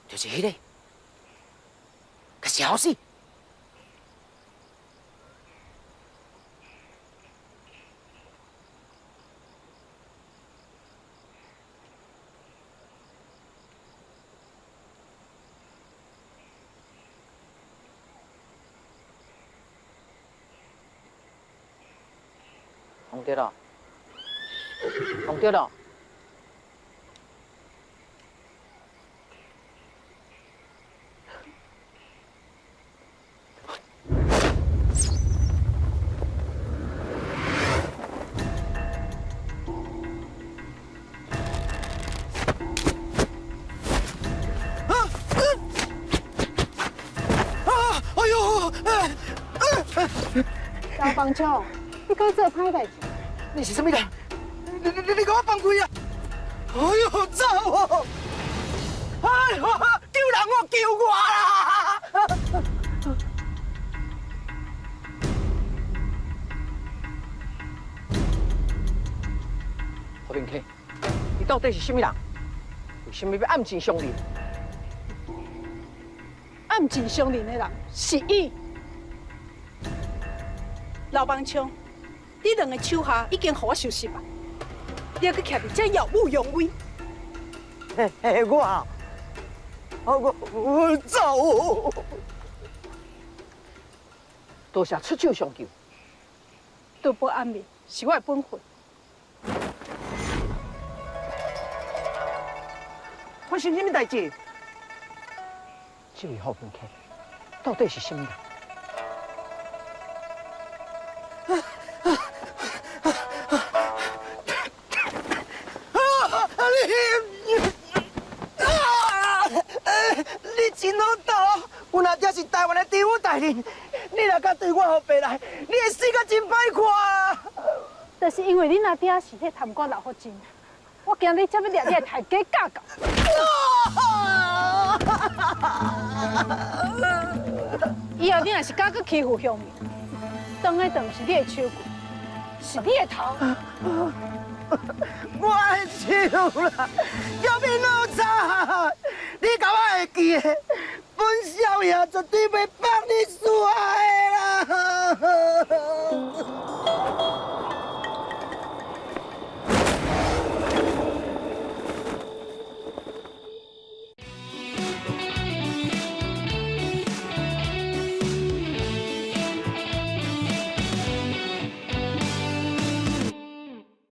就是彼个，佮潲死。講對了，講對了。哎呦！老方丈，你阁做歹代志？你是啥物人？你共我放开啊！哎呦，走哦！哎呦，救人我救我啦！何明客，你到底是啥物人？为啥物欲暗箭伤人？暗箭伤人的人是伊，老帮枪，你两个手下已经予我收拾啊！你犹阁徛伫遮耀武扬威？嘿嘿，我，我走。多谢出手相救，除暴安良是我的本分。发生啥物代志？这位好朋客到底是啥物人？你真好斗，阮阿爹是台湾的知府大人，你若敢对我予白来，你会死甲真歹看啊！就是因为恁阿爹是彼贪官老福晋，我惊你才欲掠你的刣家教教。以后你若是敢阁欺负乡民，断的就毋是你的手骨，是你的头。我的手啦，要变老差，你共我会记的，本少爷绝对袂放你输的啦。